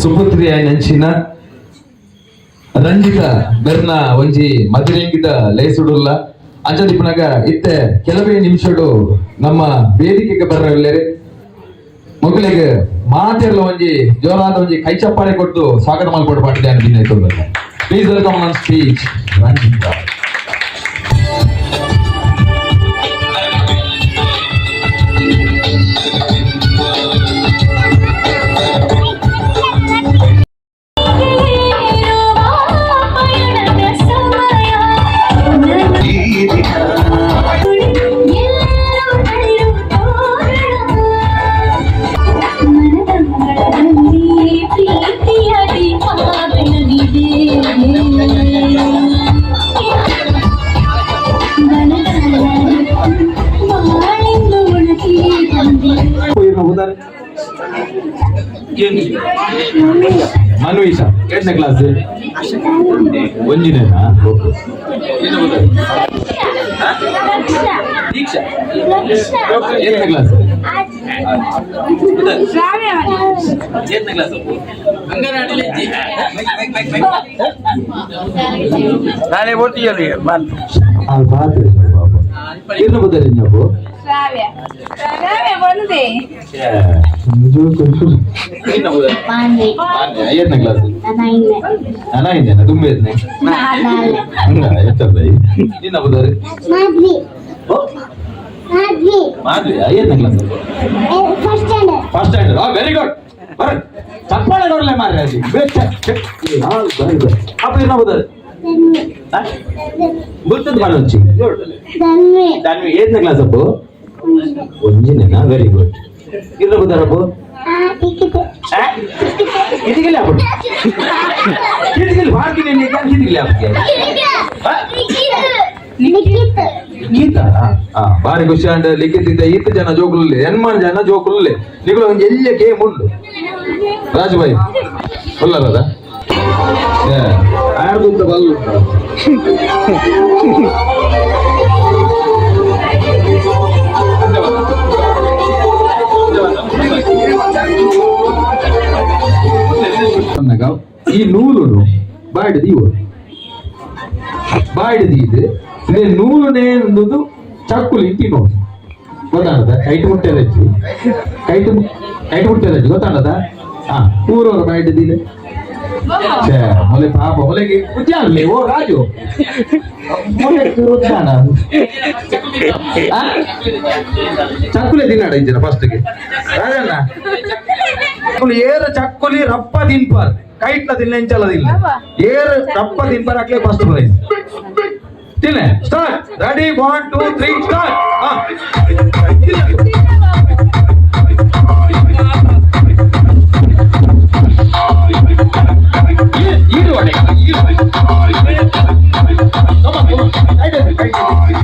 ಸುಪುತ್ರಿ ನಂಚಿನ ರಂಜಿತ ಬೆರ್ನ ಒಂಜಿ ಮದಿರೆಂಗಿದ ಲೇಸುಡುಲ್ಲ. ಅಂಚದಿಪ್ಪುನಗ ಇತ್ತೆ ಕೆಲವೇ ನಿಮಿಷಡು ನಮ್ಮ ವೇದಿಕೆಗೆ ಬರ್ರಲ್ಲೇರಿ. ಮೊಗಲಿಗೆ ಮಾತೆರ್ಲ ಒಂಜಿ ಜೋರಾದ ಒಂಜಿ ಕೈ ಚಪ್ಪಾಳೆ ಕೊಟ್ಟು ಸ್ವಾಗತ ಮಲ್ಕೊಟ್ಟು ಪಂಡಿದ್ದಾನೆ. Please welcome on speech Ranjita. ಪಯಣದ ಸಮಯ ಎಲ್ಲರೂ ತಳಿರು ತೋರಣ ಮನದಂಗಳದಲ್ಲಿ ಪ್ರೀತಿಯ ದೀಪ ಬೆಳಗಿದೆ. ಮನದ ಬಾಳೆಂದು ಒಣಗಿ ಬಂದೆ. ಮನ್ವೀಷ, ಎಷ್ಟನೇ ಕ್ಲಾಸ್? ಒಂಜಿನೇನಾ? ಓಕೆ. ದೀಕ್ಷಾ, ಎಷ್ಟನೇ ಕ್ಲಾಸ್? ಎಷ್ಟನೇ ಕ್ಲಾಸ್? ನಾಳೆ ಓದ್ತೀಯಲ್ಲ ಬಂತು. ಪಾಪ ಇರ್ನ ಬುದ್ಧಿ. ಶ್ರಾವ್ಯ, ಶ್ರಾವ್ಯ ಬಂದೆ. ಐದನೇ ಕ್ಲಾಸ್ ನಾನು ಇದ್ದೇನೆ ತುಂಬ ಇದ್ನೆ. ಎತ್ತಲ್ಲ ನಿನ್ನ ಬುದ್ಧರಿ. ಮಾದ್ವಿ, ಐದನೇ class? First standard. First standard, very good. ಬರ ಚಪ್ಪಾಳೆ ನೋಡ್ಲೆ ಮಾರ್ರೆ ಅಲ್ಲಿ. ಅಪ್ಪ ಏನ ಬುದ್ಧರಿ ಗುರ್ತದ ಮಾಡೋಚಿ. ಧನ್ವಿ, ಏಳನೇ ಕ್ಲಾಸ್ ಅಪ್ಪು? ಒಂಜಿನೇನಾ? Very good. ಇರ್ನ ಬುದ್ಧರಪ್ಪು ಇದಿಗಿಲ್ಲ ಅప్పుడు ಕಿಟಿಕಿಲ್ ಬಾರ್ಕಿನಿ ಕಿಟಿಕಿಲ್ಲ ಅಪ್ಪಗೆ. ಗೀತಾ, ಬಾರಿ ಖುಷಿ ಅಂಡ್ ಲಿಖಿತ ಇದ್ದ ಈತ ಜನ ಜೋಕುಲಲ್ಲಿ ಎನ್ಮಾನ್ ಜನ ಜೋಕುಲಲ್ಲಿ ನಿಗುಲ ಒಂಜಿ ಎಲ್ಯ ಗೇಮ್ ಉಂಡು. ರಾಜುಭಾಯ್ ಒಲ್ಲರದ ಆರ್ದುಂತ ಬಲ್ಲು. ಈ ನೂಲುನು ಬಾಯ್ಡ್ ದೀವು, ಬಾಯ್ಡ್ ದೀದು ಇದೇ ನೂಲುನೇ ಅನ್ನೋದು ಚಕ್ಕುಲಿ ಇಂತಿ ನೋಡು. ಗೊತ್ತಾಗದ? ಕೈಟ್ ಮುಟ್ಟೆದಜ್ಜಿ, ಕೈಟ್ ಕೈಟ್ ಮುಟ್ಟೆದಜ್ಜಿ. ಗೊತ್ತಾಗದ? ಹಾ, ಊರವರು ಬಾಯ್ಡ್ ದೀಲೆ. ಛೇ, ಮೊಲೆ ಪಾಪ ಮೊಲೆಗೆ ಉಜ್ಜಾನ್ಲೆ. ಓ ರಾಜು, ಮೊಲೆ ಉಜ್ಜಾನ ಚಕ್ಕುಲೆ ತಿನ್ನಾಡ ಇಂಚಿನ ಫಸ್ಟ್ಗೆ. ರಾಜಣ್ಣ, ಚಕ್ಕುಲಿ ಏರ ಚಕ್ಕುಲಿ ರಪ್ಪ ತಿನ್ಪಾರ್, ಕೈಟ್ಲ ತಿನ್ನ ಇಂಚಲ ತಿನ್ನ. ಏರ್ ರಪ್ಪ ತಿನ್ಪಾರ್ ಅಕ್ಲೆ ಫಸ್ಟ್ ಪ್ರೈಸ್. ತಿನ್ನೆ, start. Ready, one, two, three, start. ಹಾ. ಈರು ಒಡೆ, ಈರು. Come on, come on. Right hand, right hand.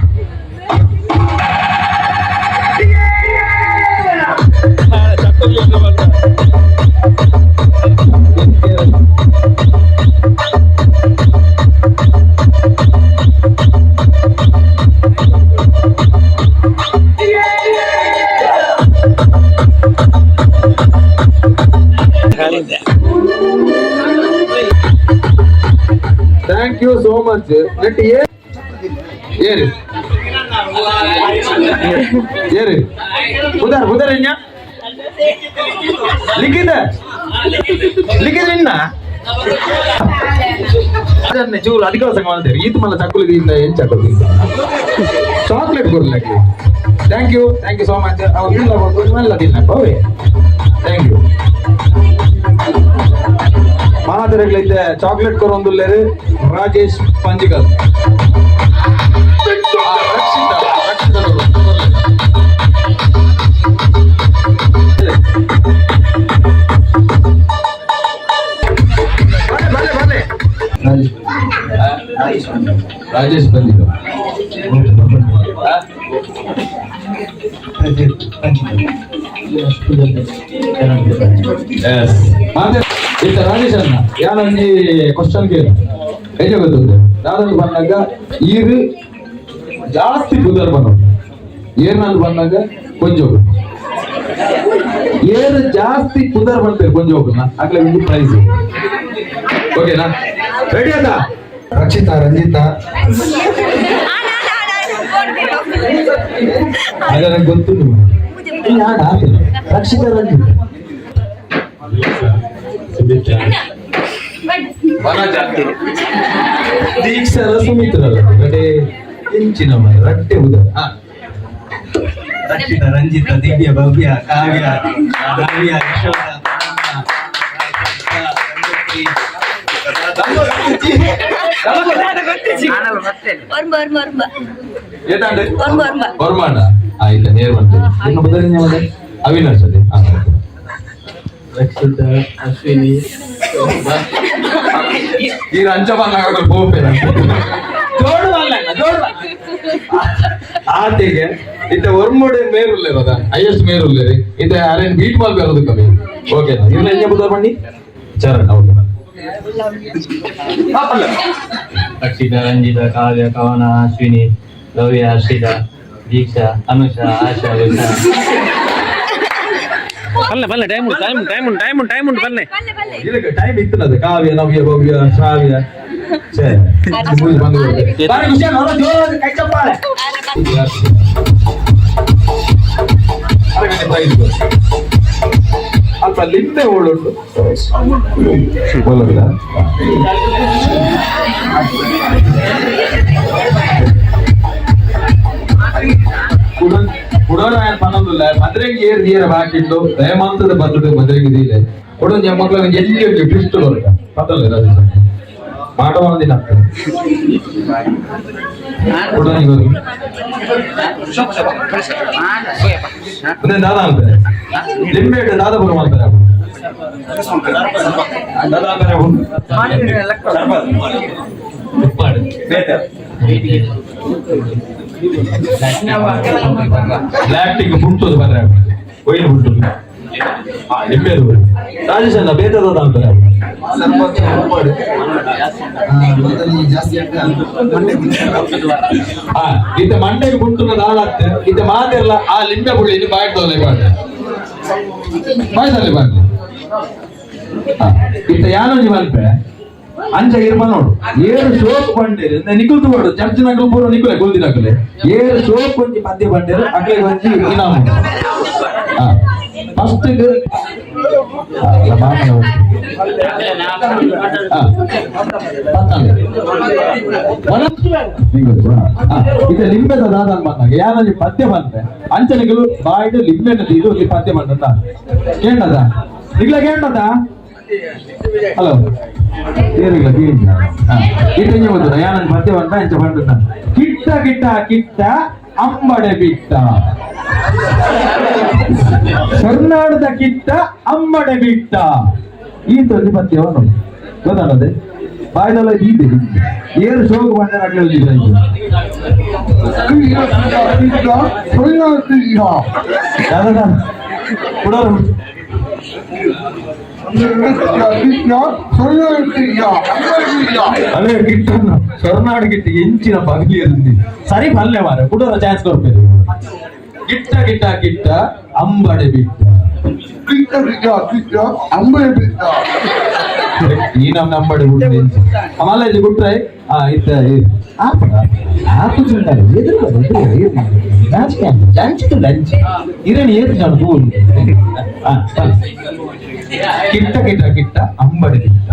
Thank you so much. Net ಏರಿ ಏರಿ ಉದಾರ್ ಉದಾರ್ ಇನ್ಯ ಲಿಖಿತ ಲಿಖಿತ ಇನ್ನ ಅದನ್ನೇ ಚೂರು ಅಧಿಕ ಸಂಘ ಈತ ಮಲ್ಲ ಚಕ್ಕುಲಿ ಇಂದ ಏನ್ ಚಕ್ಕುಲಿ ಚಾಕ್ಲೇಟ್ ಕೊಡ್ಲಕ್ಕೆ. Thank you, thank you so much. ಅವ್ರು ಇಲ್ಲ ಮಲ್ಲ ತಿನ್ನಪ್ಪ. Thank you. ಮಾದರಿಗಳೈತೆ ಚಾಕ್ಲೇಟ್ ಕೊರೊಂದುಲ್ಲೇರು ರಾಜೇಶ್ ಪಂಜಿಕಲ್. ರಕ್ಷಿತ, ರಕ್ಷಿತ. ಬಲೆ ಬಲೆ ಬಲೆ. ರಾಜೇಶ್ ಬಂದಿದ್ದು. ಎಸ್, ಇತ್ತ ರಾಜೇಶ್ ಅಣ್ಣ, ಯಾನೊಂಜಿ ಕ್ವಶನ್ ಕೇಳ ಎಂಚ ಗೊತ್ತುಂಡು? ದಾದಂದು ಬಂದಾಗ ಈರು ಜಾಸ್ತಿ ಬುದರ್ ಬನ್ನೋ, ಏರ್ನಂದು ಬಂದಾಗ ಕೊಂಚ. ಏರು ಜಾಸ್ತಿ ಪುದರ್ ಬಂತೇವೆ ಕೊಂಚ ಹೋಗೋಣ ಆಗ್ಲೇ ಒಂದು ಪ್ರೈಸ್. ಓಕೆನಾ? ರೆಡಿ ಅದ? ರಕ್ಷಿತಾ, ರಂಜಿತಾ. ಆಗ ನಂಗೆ ಗೊತ್ತು ನೀವು ಯಾರು ಹಾಕಿಲ್ಲ. ರಕ್ಷಿತಾ, ರಂಜಿತಾ, ದೀಕ್ಷಾ ಅಲ್ಲ, ಸುಮಿತ್ರಲ್ಲ, ರಡೆ ಇಂಚಿನ ಮನೆ ರಟ್ಟೆ ಉದ. ರಕ್ಷಿತಾ, ರಂಜಿತಾ, ದಿವ್ಯ, ಭವ್ಯ, ಕಾವ್ಯ, ನವ್ಯ, ಯಶೋಧ. ಆನಲ್ಲ ಮತ್ತೆ. ಒರ್ಮ ಒರ್ಮ ಒರ್ಮ. ಏತಾಂಡೆ? ಒರ್ಮ ಒರ್ಮ. ವರ್ಮಾಂಡ ಆಯ್ತಾ? ನೇರ್ ಬಂತೆ ಇನ್ನು ಬದಲಿನ ಯಾವ್ದು? ಅವಿನಾಶ್ ಅದೇ. ರಕ್ಷಿತಾ, ಅಶ್ವಿನಿ. ಈ ರಂಜ ಬಂದಾಗ ಬೋಪೆ ಜೋಡು ಅಲ್ಲ, ಜೋಡು ಆತಿಗೆ ಇತ್ತ ಒರ್ಮುಡೆ ಮೇರುಲ್ಲೇರದ ಹೈಯೆಸ್ಟ್ ಮೇರುಲ್ಲೇರಿ ಇತ್ತ ಅರೇನ್ ಬೀಟ್ ಬಾಲ್ ಬೇರೋದು ಕಮ್ಮಿ. ಓಕೆ, ಇವ್ನ ಎಂಜ ಬುದ್ಧ ಬಣ್ಣಿ ಚರಣ. ಓಕೆ. ರಕ್ಷಿತಾ, ರಂಜಿತಾ, ಕಾವ್ಯ, ಕವನ, ಅಶ್ವಿನಿ, ಭವ್ಯ, ಹರ್ಷಿತಾ, ದೀಕ್ಷಾ, ಅನುಷಾ, ಆಶಾ, ಉಷಾ. ಪಲ್ಲೆ ಪಲ್ಲೆ, ಟೈಮ್ ಉಂಟು, ಟೈಮ್ ಟೈಮ್ ಉಂಟು, ಟೈಮ್ ಉಂಟು, ಟೈಮ್ ಉಂಟು, ಪಲ್ಲೆ. ಇದಕ್ಕೆ ಟೈಮ್ ಇತ್ತು. ಕಾವ್ಯ, ನವ್ಯ, ಭವ್ಯ, ಶ್ರಾವ್ಯ. ಸರಿ, ಬಂದು ಬಾರಿ ಖುಷಿ ಆಯ್ತು. ಹೊರ ಜೋರಾಗಿ ಕೈ ಚಪ್ಪಾಳೆ. ಅರಗಂಟೆ ಪ್ರೈಸ್ ಕೊಡು. ಅಲ್ಪ ಲಿಂಬೆ ಹೋಳುಂಟು ಬೋಲೋಗಿಲ್ಲ. ಕುಡೋನ ಪನ್ನೊಂದುಲ್ಲ. ಮದ್ರೆಗೆ ಏರ್ ನೀರ ಬಾಕಿಟ್ಟು ದಯಮಾಂತದ ಬರ್ತದೆ. ಮದ್ರೆಗೆ ದೀಲೆ ಕೊಡೊಂಜಿ ಮಕ್ಕಳ ಎಲ್ಲಿ ಒಂಜಿ ಟ್ವಿಸ್ಟ್ ಬರುತ್ತ ಪತ್ತಲ್ಲ ರಾಜೇಶ ಮಾಡುವ ಒಂದಿನ ಆಗ್ತದೆ. ಕೊಡೊಂಜಿ ಬರು. ಒಂದೇ ದಾದಾ ಅಂತಾರೆ ಲಿಂಬೆ ದಾದ ಬರು ಮಾಡ್ತಾರೆ ಅವ್ರು. ದಾದಾ ಅಂತಾರೆ ಅವ್ರು. ಬ್ಲ್ಯಾಕ್ ಟಿಕ್ ಬುಂಟುದು ಬಂದ್ರೆ ಒಯ್ಲು ಬುಂಟುದು. ಹಾ, ಲಿಂಬೆದು ರಾಜೇಶ್ ಅಲ್ಲ ಬೇತದ ಅಂತಾರೆ ಅವ್ರು. ಹಾ, ಇತ್ತ ಮಂಡೆಗೆ ಗುಂಟುನ ದಾಳಾಗ್ತೆ ಇತ್ತ ಮಾತೆಲ್ಲ ಆ ಲಿಂಬೆ ಬುಳ್ಳಿ ಇನ್ನು ಬಾಯ್ದೋಲೆ ಬಾಡ್ಲೆ ಬಾಯ್ದಲ್ಲಿ ಬಾಡ್ಲೆ. ಇತ್ತ ಯಾನೊಂಜಿ ಮಲ್ಪೆ ಅಂಚ ಇರ್ಪ ನೋಡು. ಏರು ಶೋಕ್ ಬಂಡೇರು ನಿಕುಲ್ತು ಬಾಡು. ಚರ್ಚ್ ನಕಲು ಪೂರ ನಿಕುಲೆ ಗೋಲ್ದಿ ನಕಲೆ. ಏರು ಶೋಕ್ ಒಂಜಿ ಪದ್ಯ ಬಂಡೇರು ಅಕ್ಲೆ ಒಂಜಿ ಇನಾಮು. ಫಸ್ಟ್ ಇದು ಲಿಂಬೆದ ದಾದ ಬಂದಾಗ ಯಾರಲ್ಲಿ ಪದ್ಯ ಬಂದ್ರೆ ಅಂಚನೆಗಳು ಬಾಯ್ಡು ಲಿಂಬೆನ ಇದು ಇಲ್ಲಿ ಪದ್ಯ ಬಂದ ಕೇಂಡದ ನಿಗ್ಲ ಕೇಂಡದ. ಹಲೋ, ಏನಿಲ್ಲ ಕೇಳಿಲ್ಲ. ಇಟ್ಟಂಗೆ ಬಂದ ಯಾನಂದ್ ಪದ್ಯ ಬಂದ ಅಂಚ ಬಂದ ಕಿಟ್ಟ ಕಿಟ್ಟ ಕಿಟ್ಟ ಅಂಬಡೆ ಬಿಟ್ಟ ಕರ್ನಾಟಕದ ಕಿಟ್ಟ ಅಮ್ಮಡೆ ಬಿಟ್ಟ ಈ ತೊಂದಿ ಪದ್ಯವನ್ನು ಗೊತ್ತಾನದೆ ಬಾಯ್ದಲ್ಲ ಈದೆ ಏನು ಶೋಕ ಬಂದ ಕುಡೋರು. ಅಲ್ಲೇ ಕಿಟ್ಟನ್ನು ಸೊರ್ನಾಡು ಕಿಟ್ಟ ಎಂಚಿನ ಪಗಲಿ ಇರುಂದಿ ಸರಿ ಪಲ್ಲೆ ಮಾರ ಕುಡೋರ ಚಾನ್ಸ್ ಕೊಡ್ಬೇಕು. ಕಿಟ್ಟ ಕಿಟ್ಟ ಕಿಟ್ಟ ಅಂಬಡೆ ಬಿಟ್ಟ ಈ ನಮ್ಮ ಅಂಬಡೆ ಬಿಟ್ಟು ಅಮಲ ಇದು ಗುಟ್ರೆ. ಆ ಇತ್ತ ಆಪಣ ಆಪು ಚುಂಡಾರೆ ಎದುರು ಎದುರು ನಾಚಿಕೆ ಲಂಚ್ ಲಂಚ್ ಇರಣಿ ಏತು ಜನ ಪೂಲ್. ಕಿಟ್ಟ ಕಿಟ್ಟ ಕಿಟ್ಟ ಅಂಬಡೆ ಬಿಟ್ಟ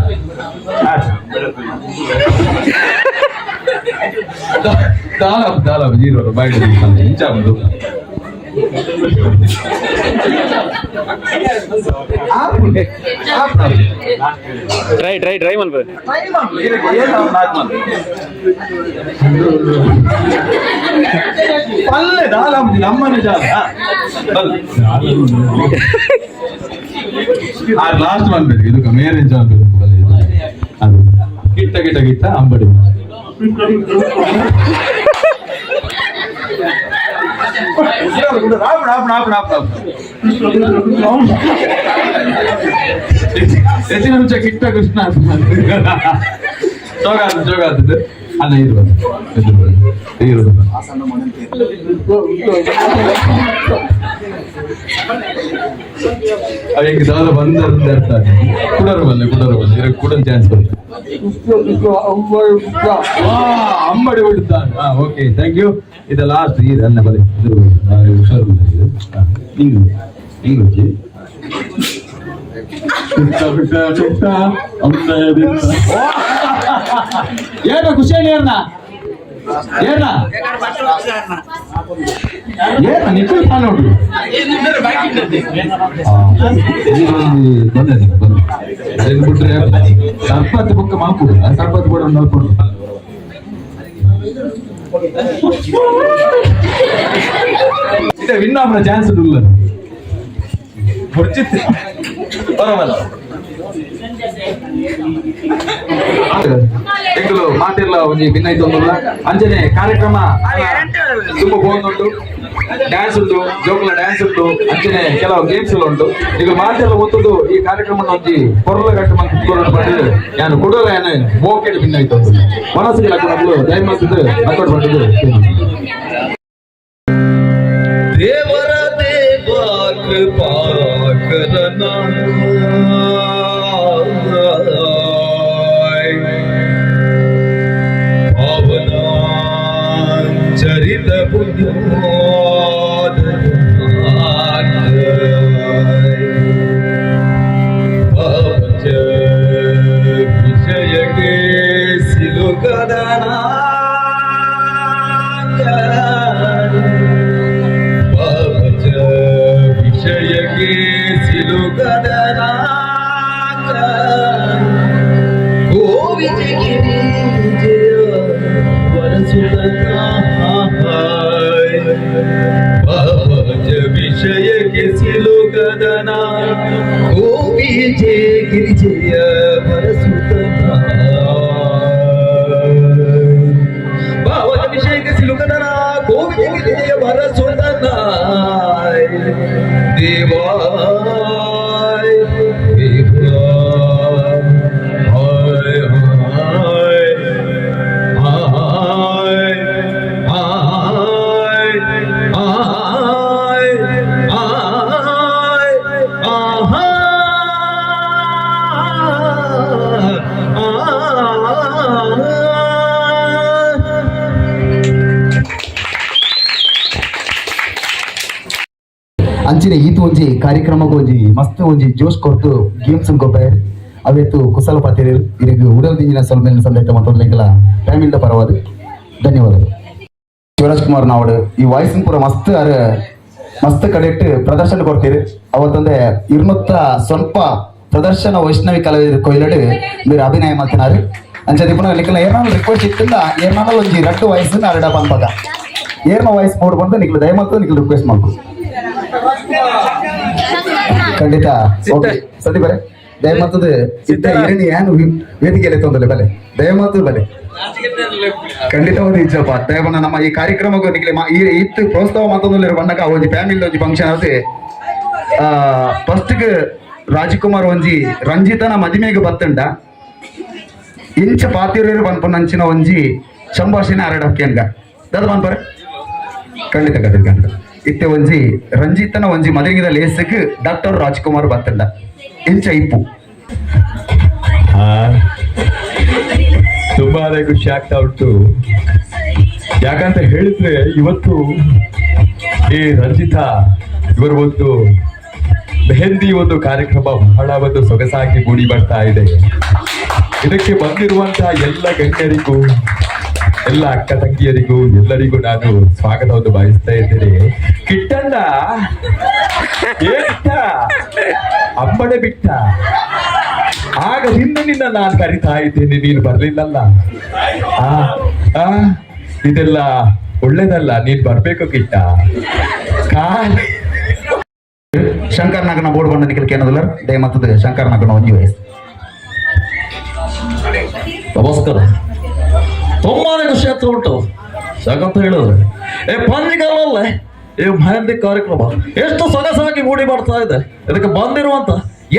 ದಾಲ ದಾಲ ಜೀರೋ ಬೈಡ್ ಇಂಚಾಬುದು. Try try try ಮಲ್ಪೆ. ಪಲ್ಲೆ ದಾಲ ನಮ್ಮನೆ ಜಾಲ. ಲಾಸ್ಟ್ ಮಾಡ್ಬೇಕು ಇದು ಮೇರೆ ಜಾಗ ಅದು ಕಿಟ್ಟ ಕಿಟ್ಟ ಕಿಟ್ಟ ಅಂಬಡಿ. ಹೆಚ್ಚಿನ ಮುಂಚೆ ಕಿಟ್ಟ ಕೃಷ್ಣ ಜೋಗಾದ ಜೋಗಾದದ್ದು. ಅಣ್ಣ, ಇರ್ಬೋದು ಇರ್ಬೋದು ಇರ್ಬೋದು. ಅವ್ ದಾದ ಬಂದ ಅರ್ಥ. ಕುಡರು ಬಂದೆ, ಕುಡರು ಬಂದೆ, ಇರ ಕೂಡ ಚಾನ್ಸ್ ಬಂದೆ. ಅಂಬಡಿ ಬಿಡುತ್ತಾನೆ. ಹಾ, okay, thank you. ಇದು ಲಾಸ್ಟ್. ಇದು ಅನ್ನ ಬಲೆ, ಇದು ಹುಷಾರು. ಇದು ಹಿಂಗು ಹಿಂಗು. ಬಿಟ್ಟ ಬಿಟ್ಟ ಬಿಟ್ಟ ಅಂಬೆ. ಏನು ಖುಷಿ? ಏನ ಏನ ಏನ ನಿಖಿಲ್ ತಾನೆ ನೋಡ್ರಿ. ಬಂದೆ ಬಂದೆ. ಅದನ್ನ ಬಿಟ್ರೆ ಸರ್ಪತ್ ಬುಕ್ ಮಾಡ್ಕೊಡು. ಸರ್ಪತ್ ಕೂಡ ನೋಡ್ಕೊಂಡು. ಇದೆ ವಿನ್ ಆಪುನ ಚಾನ್ಸ್ ಇಲ್ಲ. ಹೊರ್ಚಿತ್ತು ಬರಬಲ್ಲ. ಎಂಕುಲು ಮಾತಿರ್ಲ ಒಂಜಿ ಭಿನ್ನ ಇತ್ತೊಂದುಲ್ಲ. ಅಂಚನೆ ಕಾರ್ಯಕ್ರಮ ತುಂಬಾ ಪೋಂದುಂಡು. ಡ್ಯಾನ್ಸ್ ಉಂಟು, ಜೋಕುಲ ಡ್ಯಾನ್ಸ್ ಉಂಟು, ಅಂಚನೆ ಕೆಲವು ಗೇಮ್ಸ್ ಉಂಟು. ಈಗ ಮಾತೆಲ್ಲ ಒತ್ತುದು ಈ ಕಾರ್ಯಕ್ರಮ ಒಂಜಿ ಪೊರ್ಲ ಗಟ್ಟು ಮಂತ್ ಕುತ್ಕೊಳ್ಳೋಣ ಬಂದು ಯಾನು ಕುಡೋರ ಯಾನು ಮೋಕೆಡ್ ಭಿನ್ನ ಇತ್ತೊಂದು ಮನಸ್ಸಿಗೆ ಲಕ್ಕನಗಳು ದಯಮಾಡಿದ್ದು ಅಕ್ಕೋಡ್ ಬಂದದ್ದು. ದೇವರ ದೇವ ಕೃಪಾ ಕರನ, ಪಾವನ ಚರಿತ ಪುಣ್ಯೋದ ಪವಚ ವಿಷಯಕ್ಕೆ ಸಿಲುಕದನ, ಪವಚ ವಿಷಯಕ್ಕೆ ಸಿಲುಕದನ, ಗೋವಿಜಗಿರಿ ಜಯ ವರಸುತನ. ಪವಚ ವಿಷಯಕ್ಕೆ ಸಿಲುಕದನ, ಗೋವಿಜಯ ಗಿರಿಜಯ ವರಸುತನ. ಭಾವದ ವಿಷಯಕ್ಕೆ ಸಿಲುಕದನ, ಗೋವಿಜಯ ಗಿರಿಜಯ ವರಸುತನ. ದೇವಾಯ ದೇವಾಯ ಹಾಯ್ ಹಾಯ್ ಹಾಯ್ ಹಾಯ್ ಹಾಯ್ ಆಹಾ ಆ. ಅಂಚಿನ ಈತ ಒಂಜಿ ಕಾರ್ಯಕ್ರಮಕ್ಕೆ ಒಂಜಿ ಮಸ್ತ್ ಒಂಜಿ ಜೋಶ್ ಕೊರ್ತು ಗೇಮ್ಸ್ ಗೊಬ್ಬೆ ಅವೆತ್ತು ಕುಸಲ ಪಾತಿರು. ಇರೆಗ್ ಉಡಲ್ ದಿಂಜಿನ ಸೊಲ್ಮೆನ್ ಸಂದೈತ ಮತ್ತೊಂದು ಫ್ಯಾಮಿಲಿದ ಪರವಾದ ಧನ್ಯವಾದಗಳು. ಶಿವರಾಜ್ ಕುಮಾರ್ ನಾವಡು ಈ ವಾಯ್ಸ್ ಪೂರ ಮಸ್ತ್ ಅರ್ ಮಸ್ತ್ ಕಡೆಟ್ ಪ್ರದರ್ಶನ ಕೊಡ್ತೀರಿ. ಅವತ್ತಂದೆ ಇರ್ನೊತ್ತ ಸ್ವಲ್ಪ ಪ್ರದರ್ಶನ ವೈಷ್ಣವಿ ಕಲಾವಿದರು ಕೊಯ್ಲಡು మీరు ಅಭಿನಯ ಮಾಡ್ತಿನಾರು. ಅಂಚ ದಿಪುನ ನಿಕ್ಲ ಏನಾದ್ರು ರಿಕ್ವೆಸ್ಟ್ ಇತ್ತಿಂದ ಏನಾದ್ರು ಒಂಜಿ ರಡ್ಡು ವಾಯ್ಸ್ ಅರಡ ಪನ್ಪಗ ಏರ್ನ ವಾಯ್ಸ್ ಮೂಡ್ ಬಂದು ನಿಕ್ಲ ದಯಮಾಡ್ತು ನಿಕ್ಲ ರಿಕ್ವೆಸ್ಟ್ ಮಾಡ್ಕೊ. ಖಂಡಿತ, ಓಕೆ. ಸದಿ ಬರೆ ದಯಮಾತದ ಇದ್ದ ಇರಣಿ ಏನು ವೇದಿಕೆಯಲ್ಲಿ ತೊಂದರೆ ಬಲೆ ದಯಮಾತದ ಬಲೆ. ಖಂಡಿತ ಒಂದು ಇಜ್ಜಪ್ಪ ದಯಮನ್ನ ನಮ್ಮ ಈ ಕಾರ್ಯಕ್ರಮಕ್ಕೆ ನಿಕ್ಲೆ ಈ ಇತ್ತು ಪ್ರೋತ್ಸಾಹ ಮಾತೊಂದು ಬಣ್ಣಕ ಒಂಜಿ ಫ್ಯಾಮಿಲಿ ಒಂಜಿ ಫಂಕ್ಷನ್ ಅದು. ಫಸ್ಟ್ ರಾಜ್ಕುಮಾರ್ ಒಂಜಿ ರಂಜಿತನ ಮದಿಮೆಗೆ ಬತ್ತಂಡ ಇಂಚ ಪಾತಿರು ಪನ್ಪುನಂಚಿನ ಒಂಜಿ ಸಂಭಾಷಣೆ ಅರಡಕ್ಕೆ ದಾದ ಪನ್ಪರೆ. ಖಂಡಿತ ಖಂಡಿತ ಖಂಡಿತ. ಇತ್ತೆ ಒಂಜಿ ರಂಜಿತನ ಒಂಜಿ ಮದಿಮೆದ ಲೇಸಕ್ ಡಾಕ್ಟರ್ ರಾಜ್ಕುಮಾರ್ ಬತ್ತಂಡ ಇಂಚ ಇಪ್ಪು. ತುಂಬಾನೇ ಖುಷಿ ಆಗ್ತಾ ಉಂಟು. ಯಾಕಂತ ಹೇಳಿದ್ರೆ ಇವತ್ತು ಈ ರಂಜಿತಾ ಇವರ ಒಂದು ಮೆಹಂದಿ ಒಂದು ಕಾರ್ಯಕ್ರಮ ಬಹಳ ಒಂದು ಸೊಗಸಾಗಿ ಮೂಡಿ ಬರ್ತಾ ಇದೆ. ಇದಕ್ಕೆ ಬಂದಿರುವಂತಹ ಎಲ್ಲ ಗಣ್ಯರಿಗೂ, ಎಲ್ಲ ಅಕ್ಕ ತಂಗಿಯರಿಗೂ, ಎಲ್ಲರಿಗೂ ನಾನು ಸ್ವಾಗತವನ್ನು ಬಯಸ್ತಾ ಇದ್ದೇನೆ. ಕಿಟ್ಟಣ್ಣ, ಏನಿಟ್ಟ ಅಂಬಡೆ ಬಿಟ್ಟ, ಆಗ ಹಿಂದೆ ನಿನ್ನ ನಾನು ಕರಿತಾ ಇದ್ದೇನೆ, ನೀನು ಬರ್ಲಿಲ್ಲಲ್ಲ. ಆ ಆ ಇದೆಲ್ಲ ಒಳ್ಳೇದಲ್ಲ, ನೀನ್ ಬರ್ಬೇಕು ಕಿಟ್ಟ ಕಾಲ್. ಶಂಕರ್ ನಾಗನ ಬೋರ್ಡ್ ಬಂದ ನಿಖಲ್ ಕೇನದಲ್ಲ ದಯಮಾತದ ಶಂಕರ್ ನಾಗನ ಒಂಜಿ ವಯಸ್ಸು. ನಮಸ್ಕಾರ. ತುಂಬಾನೇ ಖುಷಿ ಆಗ್ತಾ ಉಂಟು. ಯಾಕಂತ ಹೇಳಿದ್ರೆ ಏ ಪಂಜಿಗಾಲಲ್ಲೇ ಈ ಮೆಹಂದಿ ಕಾರ್ಯಕ್ರಮ ಎಷ್ಟು ಸೊಗಸಾಗಿ ಮೂಡಿ ಬರ್ತಾ ಇದೆ. ಇದಕ್ಕೆ ಬಂದಿರುವಂತ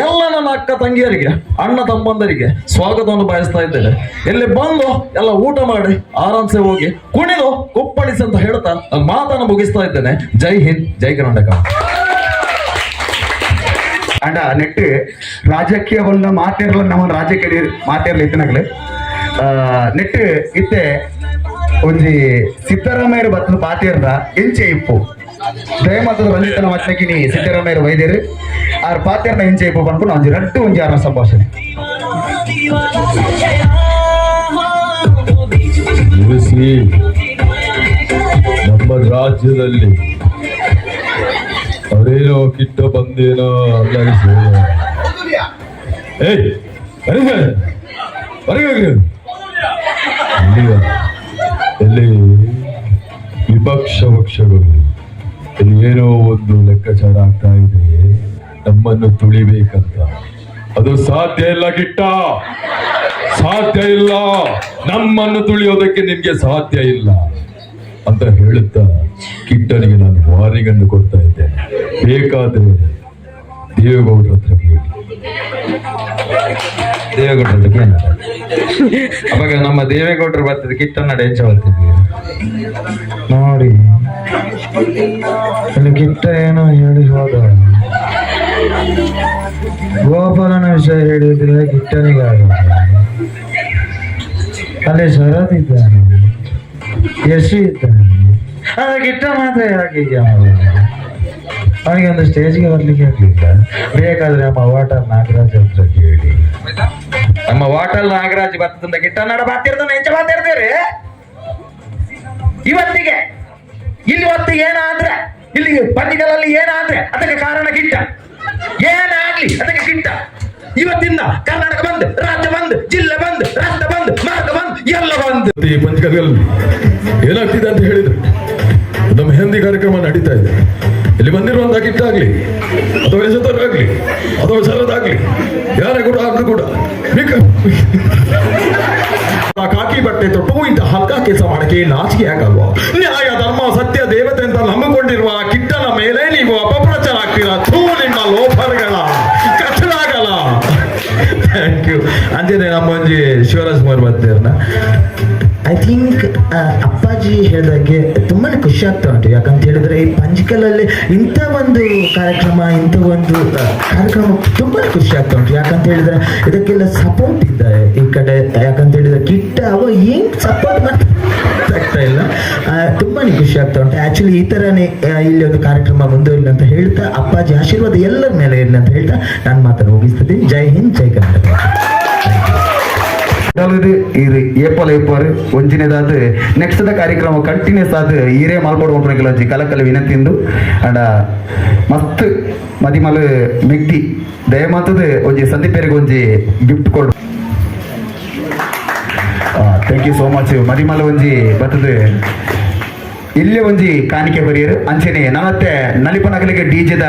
ಎಲ್ಲ ನನ್ನ ಅಕ್ಕ ತಂಗಿಯರಿಗೆ, ಅಣ್ಣ ತಮ್ಮಂದರಿಗೆ ಸ್ವಾಗತವನ್ನು ಬಯಸ್ತಾ ಇದ್ದೇನೆ. ಇಲ್ಲಿ ಬಂದು ಎಲ್ಲ ಊಟ ಮಾಡಿ ಆರಾಮ್ಸೆ ಹೋಗಿ ಕುಣಿದು ಕುಪ್ಪಳಿಸಿ ಅಂತ ಹೇಳ್ತಾ ನನ್ನ ಮಾತನ್ನು ಮುಗಿಸ್ತಾ ಇದ್ದೇನೆ. ಜೈ ಹಿಂದ್, ಜೈ ಕರ್ನಾಟಕ. ಅಂಡ ನೆಟ್ ರಾಜಕೀಯವನ್ನ ಮಾತಿರ್ಲ, ನಮ್ಮ ರಾಜಕೀಯ ಮಾತಿರ್ಲ ಇತ್ತನಾಗ್ಲೆ ನೆಟ್ ಇತ್ತೆ ಒಂಜಿ ಸಿದ್ದರಾಮಯ್ಯರು ಬತ್ತದ ಪಾತಿರ್ದ ಎಂಚೆ ಇಪ್ಪು. ದಯಮಾತದ ರಂಜಿತನ ಮತ್ತಕಿನಿ ಸಿದ್ದರಾಮಯ್ಯರು ವೈದ್ಯರು ಆರ್ ಪಾತಿರ್ನ ಎಂಚೆ ಇಪ್ಪು ಪನ್ಪುನ ಒಂಜಿ ರಡ್ಡು ಒಂಜಿ ಆರ್ನ ಸಂಭಾಷಣೆ. ನಿಲ್ಲಿಸಿ. ನಮ್ಮ ರಾಜ್ಯದಲ್ಲಿ ಅವರೇನೋ ಕಿಟ್ಟ ಬಂದೇನೋ ಅಲ್ಲಾಗಿಸಿ. ಏಯ್, ಹೊರಗೆ ಹೊರಗೆ ಹೋಗಿ. ಎಲ್ಲಿಗ? ಎಲ್ಲಿ ವಿಪಕ್ಷ ಪಕ್ಷಗಳು, ಇಲ್ಲಿ ಏನೋ ಒಂದು ಲೆಕ್ಕಾಚಾರ ಆಗ್ತಾ ಇದೆ ನಮ್ಮನ್ನು ತುಳಿಬೇಕಂತ. ಅದು ಸಾಧ್ಯ ಇಲ್ಲ ಕಿಟ್ಟ, ಸಾಧ್ಯ ಇಲ್ಲ. ನಮ್ಮನ್ನು ತುಳಿಯೋದಕ್ಕೆ ನಿಮ್ಗೆ ಸಾಧ್ಯ ಇಲ್ಲ ಅಂತ ಹೇಳುತ್ತಾ ಕಿಟ್ಟನಿಗೆ ನಾನು ವಾರ್ನಿಂಗ್ ಅನ್ನು ಕೊಡ್ತಾ ಇದ್ದೇನೆ. ಬೇಕಾದ್ರೆ ದೇವೇಗೌಡರ ಹತ್ರ ಕೇಳಿ. ದೇವೇಗೌಡರ ಕೇಳ. ಅವಾಗ ನಮ್ಮ ದೇವೇಗೌಡರು ಬರ್ತದೆ, ಕಿಟ್ಟನ ಎಂಚ ಬರ್ತಿದ್ವಿ ನೋಡಿ. ಅಲ್ಲಿ ಕಿಟ್ಟ ಏನೋ ಹೇಳಿ ಹೋದ. ಗೋಪಾಲನ ವಿಷಯ ಹೇಳಿದ್ರೆ ಕಿಟ್ಟನಿಗೆ ಆಗೋದು. ಅಲ್ಲಿ ಶರತ್ ಇದ್ದಾನೆ, ಯಶಿ ಇದ್ದಾನೆ. ಆದ್ರೆ ಕಿಟ್ಟ ಮಾತ್ರ ಯಾಕೆ ಹೀಗೆ ಮಾಡೋದು? ಅವನಿಗೆ ಒಂದು ಸ್ಟೇಜ್ಗೆ ಬರ್ಲಿಕ್ಕೆ ಆಗ್ಲಿಲ್ಲ. ಬೇಕಾದ್ರೆ ನಮ್ಮ ವಾಟರ್ ನಾಗರಾಜ್ ಹತ್ರ ಕೇಳಿ. ನಮ್ಮ ವಾಟಲ್ ನಾಗರಾಜ್ ಬರ್ತದ, ಕಿಟ್ಟನ್ನಡ ಬಾತಿರ್ತಾನೆ, ಎಂಚ ಬಾತಿರ್ತೀರಿ? ಇವತ್ತಿಗೆ ಇಲ್ಲಿ ಹೊತ್ತಿಗೆ ಏನಾದ್ರೆ, ಇಲ್ಲಿ ಪಂಜಿಕಲಲ್ಲಿ ಏನಾದ್ರೆ ಅದಕ್ಕೆ ಕಾರಣ ಕಿಟ್ಟ. ಏನಾಗ್ಲಿ ಅದಕ್ಕೆ ಕಿಟ್ಟ. ಇವತ್ತಿಂದ ಕರ್ನಾಟಕ ಬಂದ್, ರಾಜ್ಯ ಬಂದ್, ಜಿಲ್ಲೆ ಬಂದ್, ರಸ್ತೆ ಬಂದ್, ಮಾರ್ಗ ಬಂದ್, ಎಲ್ಲ ಬಂದ್. ಈ ಪಂಚಕಲ್ಗಲ್ಲಿ ಏನಾಗ್ತಿದೆ ಅಂತ ಹೇಳಿದ್ರೆ, ನಮ್ಮ ಮೆಹಂದಿ ಕಾರ್ಯಕ್ರಮ ನಡೀತಾ ಇದೆ. ಇಲ್ಲಿ ಬಂದಿರುವಂತಹ ಕಿಟ್ಟಾಗ್ಲಿ ಅಥವಾ ಯಶೋಧರಾಗ್ಲಿ ಅಥವಾ ಶರದಾಗ್ಲಿ, ಯಾರೇ ಕೂಡ ಆದ್ರೂ ಕೂಡ ಕಾಕಿ ಬಟ್ಟೆ ತೊಟ್ಟು ಇಂಥ ಹಲ್ಕ ಕೆಲಸ ಮಾಡಕ್ಕೆ ನಾಚಿಕೆ ಆಗಲ್ವಾ? ನ್ಯಾಯ, ಧರ್ಮ, ಸತ್ಯ, ದೇವತೆ ಅಂತ ನಂಬಿಕೊಂಡಿರುವ ಆ ಕಿಟ್ಟನ ಮೇಲೆ ನೀವು ಅಪಪ್ರಚಾರ ಆಗ್ತೀರಾ. ಥೂ, ನಿಮ್ಮ ಲೋಫರ್ಗಳ ಕಚರಾಗಲ್ಲ. Thank you. ಅಂಜನೆ ನಮ್ಮ ಒಂಜಿ ಶಿವರಾಜ್ ಕುಮಾರ್ ಬತ್ತೇರ್ನ. I think ಅಪ್ಪಾಜಿ ಹೇಳಿದಾಗೆ ತುಂಬಾ ಖುಷಿ ಆಗ್ತಾ ಉಂಟು. ಯಾಕಂತ ಹೇಳಿದ್ರೆ ಈ ಪಂಜಿಕಲಲ್ಲಿ ಇಂಥ ಒಂದು ಕಾರ್ಯಕ್ರಮ, ಇಂಥ ಒಂದು ಕಾರ್ಯಕ್ರಮ ತುಂಬಾ ಖುಷಿ ಆಗ್ತಾ ಉಂಟು. ಯಾಕಂತ ಹೇಳಿದ್ರೆ ಇದಕ್ಕೆಲ್ಲ ಸಪೋರ್ಟ್ ಇದ್ದಾರೆ ಈ ಕಡೆ. ಯಾಕಂತ ಹೇಳಿದ್ರೆ ಕಿಟ್ಟ ಅವ ಹೆಂಗ್ ಸಪೋರ್ಟ್ ಆಗ್ತಾ ಇಲ್ಲ. ತುಂಬಾನೇ ಖುಷಿ ಆಗ್ತಾ ಉಂಟು. ಆಕ್ಚುಲಿ ಈ ತರನೇ ಇಲ್ಲಿ ಒಂದು ಕಾರ್ಯಕ್ರಮ ಮುಂದುವರಿಲಿ ಅಂತ ಹೇಳ್ತಾ, ಅಪ್ಪಾಜಿ ಆಶೀರ್ವಾದ ಎಲ್ಲರ ಮೇಲೆ ಇರಲಿ ಅಂತ ಹೇಳ್ತಾ ನಾನು ಮಾತನ್ನು ಮುಗಿಸ್ತಿದ್ದೀನಿ. ಜೈ ಹಿಂದ್, ಜೈ ಕರ್ನಾಟಕ. ಇರು ಏಪಲ ಏಪಾರು ಒಂಜಿನೇದಾದ ನೆಕ್ಸ್ಟ್ the ಕಾರ್ಯಕ್ರಮ ಕಂಟಿನ್ಯೂಸ್ ಆದ ಈರೇ ಮಾಲ್ಪೋಡು ಪನ್ಪುನ ಒಂಜಿ ಕಲಕಲ ವಿನಂತಿಂದು. ಅಂಡ ಮಸ್ತ್ ಮದಿಮಲ್ ಮೆಗ್ದಿ ದಯಮಾತದ ಒಂಜಿ ಸಂದೀಪೇರಿಗೆ ಒಂಜಿ ಗಿಫ್ಟ್ ಕೊಡು. Thank you so much. ಮದಿಮಲ್ ಒಂಜಿ ಬತ್ತದ ಇಲ್ಲೇ ಒಂಜಿ ಕಾಣಿಕೆ ಬರಿಯರು. ಅಂಚನೆ ನನ್ನತ್ತೆ ನಲಿಪನಗಲಿಗೆ ಡಿಜೆದ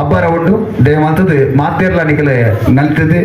ಅಬ್ಬರ ಉಂಡು. ದಯಮಾತದ ಮಾತೇರ್ಲ ನಿಕಲೆ ನಲ್ತದೆ.